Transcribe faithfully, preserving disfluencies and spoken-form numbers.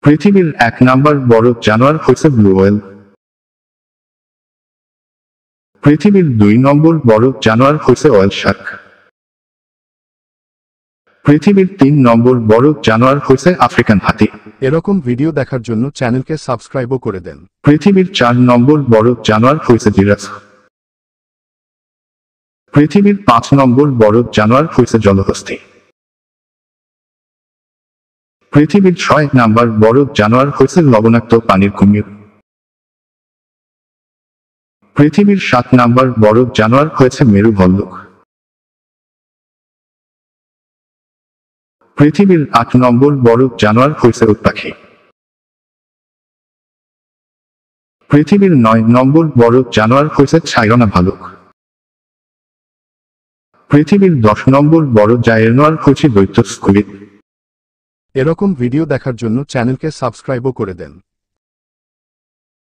পৃথিবীর এক নম্বর বড় জানোয়ার হয়েছে ব্লু হোয়েল। পৃথিবীর দুই নম্বর বড় জানোয়ার হয়েছে হোয়েল শার্ক। পৃথিবীর তিন নম্বর বড় জানোয়ার হয়েছে আফ্রিকান হাতি। এরকম ভিডিও দেখার জন্য চ্যানেলকে সাবস্ক্রাইবও করে দেন। পৃথিবীর চার নম্বর বড় জানোয়ার হয়েছে জিরাফ। পৃথিবীর পাঁচ নম্বর বড় জানোয়ার হয়েছে জলহস্তী। পৃথিবীর ছয় নম্বর বড় জানোয়ার হয়েছে লবণাক্ত পানির কুমির। পৃথিবীর সাত নম্বর বড় জানোয়ার হয়েছে মেরু ভল্লুক। পৃথিবীর আট নম্বর বড় জানোয়ার হয়েছে উট পাখি। পৃথিবীর নয় নম্বর বড় জানোয়ার হয়েছে ছাইরোনা ভালুক। পৃথিবীর দশ নম্বর বড় জানোয়ার হয়েছে দৈত্য স্কুইড। এরকম ভিডিও দেখার জন্য চ্যানেলকে সাবস্ক্রাইবও করে দেন।